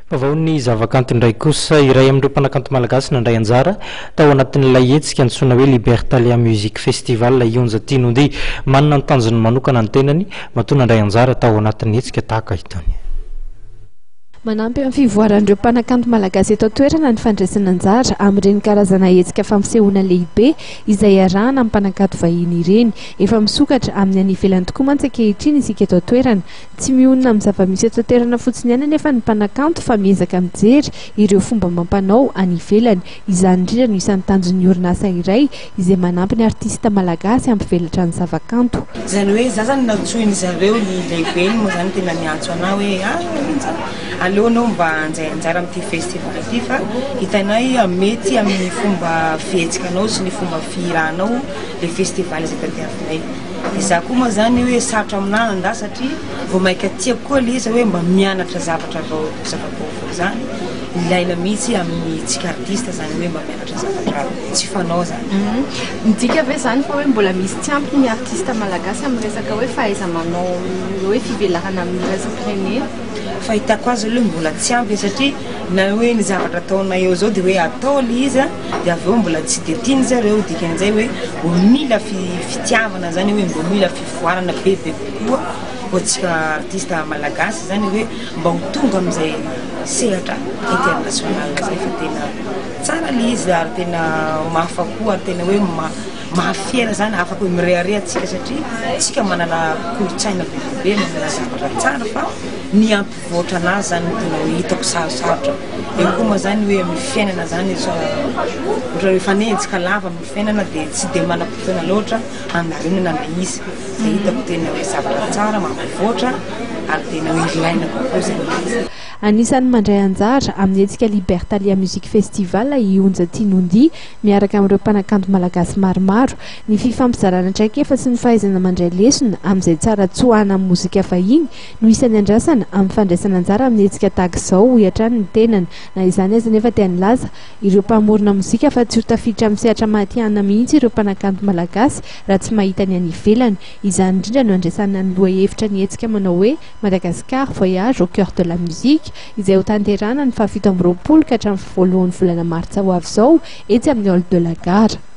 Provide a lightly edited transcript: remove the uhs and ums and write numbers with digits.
Vaovaon'ny zavakanto indray kosa, iray amin'ireo mpanakanto malagasy nandray anjara tao anatin'ilay hetsika antsoina hoe Libertalia Music Festival i Onja Tinondia. Manana ny tanjony manokana ny tenany matoa nandray anjara tao anatin'ny hetsika tahaka itony. Manampy amin'ny fivoaran'ireo mpanakanto malagasy eto an-toerana ny fandraisana anjara amin'ireny karazana hetsika fampisehoana lehibe izay iarahana amin'ny mpanakanto vahiny ireny. Efa misokatra amin'ny any ivelany tokoa mantsy ankehitriny isika eto an-toerana. Tsy mionona amin'ny zava-misy eto an-toerana fotsiny ihany anefa ny mpanakanto fa miezaka mijery ireo fomba amam-panao any ivelany. Izany indrindra no isan'ny tanjon'ny orinasa iray izay manampy ny artista malagasy hampivelatra ny zavakanto. Izany hoe za zany nantsoin zareo ny lehibeny moa zany tena niantso anah hoe ah Rija aleo anao mba hanjay anjara amin'ity festival ity fa hitanay mety amin'ny fomba fihetsikanao sy ny fomba fihiranao le festival izay tadiavinay. Dia za koa moa zany hoe sarotra aminah handà satria vao maika tiako koa le izy hoe mba mianatra zavatra vao zava-baovao zany, ilaina mihitsy amin'ny tsika artiste zany hoe mba mianatra zavatra tsy fanao zany. Midika ve zany fa hoe mbola misy tsy ampy ny artiste malagasy amin'ny resaka hoe fahaiza-manao hoe fivelarana amin'ny iraisam-pirenena? Fahitako azy aloha mbola tsy ampy satria na hoe ny zavatra ataonay eo zao dia hoe atao le izy a. dia avy eo mbola tsy dia tiany zareo, dikan'izay hoe mbo mila fitiavana zany hoe mbo mila fivoarana bebe kokoa ho antsika artiste malagasy zany hoe mba ho tonga amin'izay sehatra international zay fa tena tsara le izy ary tena mahafapo ary tena hoe maha-fier zany afaka hoe mirehareha tsika satria tsika manana kolontsaina be dia be manana zavatra tsara fa ny Voatra anazy zany no tena hoe hitako sarosarotra. Eo koa moa zany hoe amin'ny fiainana zany ohatra hoe mifanenjika lava amin'ny fiainana dia tsy dia manam-potoana loatra handalinana ilay izy. Dia hitako tena hoe zavatra tsara mampivoatra ary tena hoe ilaina kokoa zany ilay izy. Anisan'ny mandray anjara amin'ny hetsika Libertalia Music Festival i Onja Tinondia miaraka amin'ireo mpanakanto malagasy maromaro. Ny fifampizarana traikefa sy ny fahaizana mandray lesona amin'izay tsara tsoahana amin'ny mozika vahiny no isan'ny andrasana amin'ny fandraisana anjara amin'ny hetsika tahaka izao, hoy hatrany ny tenany. Na izany aza anefa dia nilaza ireo mpamorona mozika fa tsy ho tafiditra amin'ny sehatra matihanina mihitsy ireo mpanakanto malagasy raha tsy mahita ny any ivelany. Izany indrindra no andraisana ny lohahevitra ny hetsika manao hoe Madagascar voyage au cœur de la musique izay hotanterahana ny fahafito amby 20 ka hatramin'ny voalohan'ny volana martsa ho avy izao etsy amin'ny Hall de la Gare.